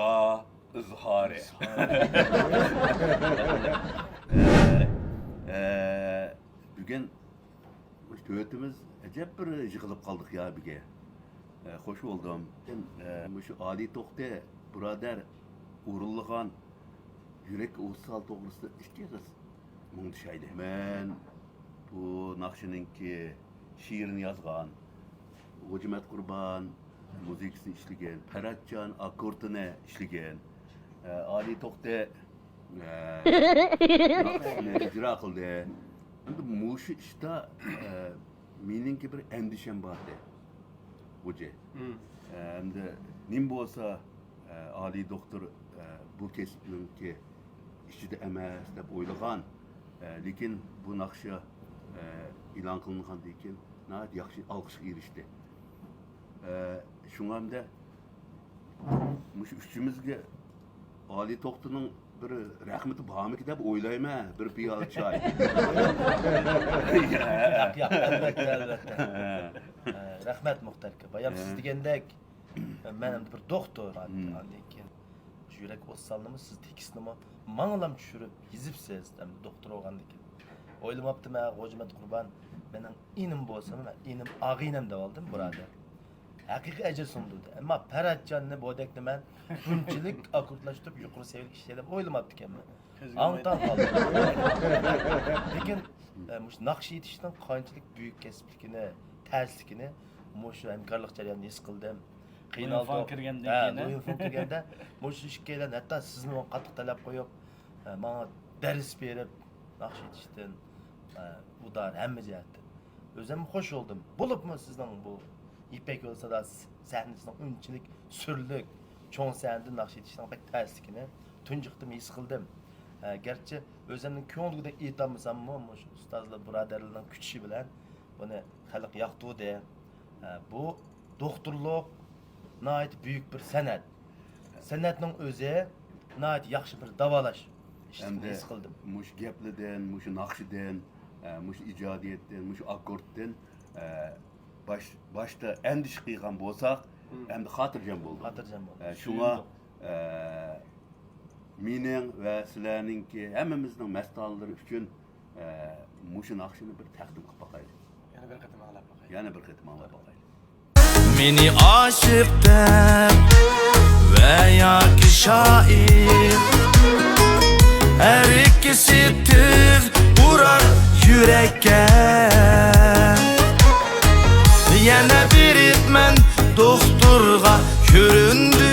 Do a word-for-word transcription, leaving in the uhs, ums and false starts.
ئىزھارى. ئە، ئە، بۈگۈن مۇشۇ تۆتىمىز ئەجەب بىر يىغىلىپ قالدۇق يا بۈگۈن. ئە، خوش بولدۇم. ئە، مۇشۇ ئالىي توختى بۇرادەر ئورۇنلىغان يۈرەك ۋىسال توغرىسىدا ئىككى ئېغىز مۇڭدىشايلى. مەن بۇ ناخشىنىڭكى شېئىرىنى يازغان، غوجىمەت قۇربان مۇزىكىسىنى ئىشلىگەن، پەرھاتجان ئاككوردىنى ئىشلىگەن، ئە، ئالىي توختى، ئە، ناخشىسىنى ئىجرا قىلدى. ئەمدى مۇشۇ ئىشتا، ئە، مېنىڭكى بىر ئەندىشەم بار ئىدى، غوجى. مم. ئە، ئەمدى نېمە بولسا، ئە، ئالىي دوختۇر، ئە، بۇ كەسىپنىڭكى ئىچىدە ئەمەس دەپ ئويلىغان، ئە، لېكىن بۇ ناخشا، ئە، ئېلان قىلىنغاندىن كېيىن ناھايىتى ياخشى ئالقىشقا ئېرىشتى. ئە، شۇڭا ئەمدى مۇشۇ ئۈچىمىزگە ئالىي توختىنىڭ بىر رەھمىتى بارمىكىن دەپ ئويلايمەن، بىر پىيالە چاي. ياق، ياق، ئەلۋەتتە، ئەلۋەتتە. ئە، رەھمەت، مۇختەر ئاكا. بايام سىز دېگەندەك، مەن ئەمدى بىر دوختۇر. مم. ئاندىن كېيىن شۇ يۈرەك ۋىسالنىمۇ سىز تېكىستنىمۇ ماڭىلام چۈشۈرۈپ يېزىپسىز، ئەمدى دوختۇر بولغاندىن كېيىن. ئويلىماپتىمەن، غوجىمەت قۇربان مېنىڭ ئىنىم بولسىمۇ، مەن ئىنىم، ئاغىنەم دەۋالدىم، بۇرادەر. ھەقىقىي ئەجىر سۇندۇردى. ئەمما پەرھاتجاننى، بۇدەكنى مەن بۇنچىلىك ئاككوردلاشتۇرۇپ يۇقىرى سەۋىيەلىك ئىشلەيدۇ دەپ ئويلىماپتىكەنمەن. ئاڭ تاڭ قالدىم. لېكىن، ئە، مۇشۇ ناخشا ئېيتىشنىڭ قانچىلىك بۈيۈك كەسىپلىكىنى، تەسلىكىنى مۇشۇ ھەمكارلىق جەريانىدا ھېس قىلدىم. قىينالدۇق. لۇيىنفاڭ كىرگەندىن ھە، كېيىن، ھە؟ لۇيىنفاڭ كىرگەندە مۇشۇ ئىككىيلەن ھەتتا سىزنىمۇ قاتتىق تەلەپ قويۇپ، ئە، ماڭا دەرس بېرىپ، ناخشا ئېيتىشتىن، ئە، ئۇدار ھەممە جەھەتتىن. ئۆزۈم خوش بولدۇم. بولۇپمۇ سىزنىڭ بۇ يىپەك يولى ساداسى سەھنىسىنىڭ ئۇنچىلىك سۈرلۈك، چوڭ سەھنىدە ناخشا ئېيتىشنىڭ بەك تەسلىكىنى تۇنجى قېتىم ھېس قىلدىم. ئە، گەرچە ئۆزۈمنىڭ كۆڭلىدەك ئېيتالمىساممۇ، مۇشۇ ئۇستازلار بۇرادەرلەرنىڭ كۈچى بىلەن بۇنى خەلق ياقتۇردى. ئە، بۇ دوختۇرلۇق ناھايىتى بۈيۈك بىر سەنئەت. سەنئەتنىڭ ئۆزى ناھايىتى ياخشى بىر داۋالاش ئىشىكىنى ئەمدى ھېس قىلدىم. مۇشۇ گەپلىدىن، مۇشۇ ناخشىدىن، ئە، مۇشۇ ئىجادىيەتتىن، مۇشۇ ئاككوردتىن، ئە، باش-، باشتا ئەندىشە قىلغان بولساق، مم. ئەمدى خاتىرجەم بولدۇق. خاتىرجەم بولدۇق. ئە، شۇڭا، سۆيۈندۇق. ئە، مېنىڭ ۋە سىلەرنىڭكى ھەممىمىزنىڭ مەستانىلىرى ئۈچۈن، ئە، مۇشۇ ناخشىنى بىر تەقدىم قىلىپ باقايلى. يەنە بىر قېتىم ئاڭلاپ باقايلى. يەنە بىر قېتىم ئاڭلاپ باقايلى. مېنى ئاشىق دەپ ۋە ياكى شائىر، ھەر ئىككىسى تىل ئۇرار يۈرەككە. يەنە بېرىپ مەن دوختۇرغا كۆرۈندۈم.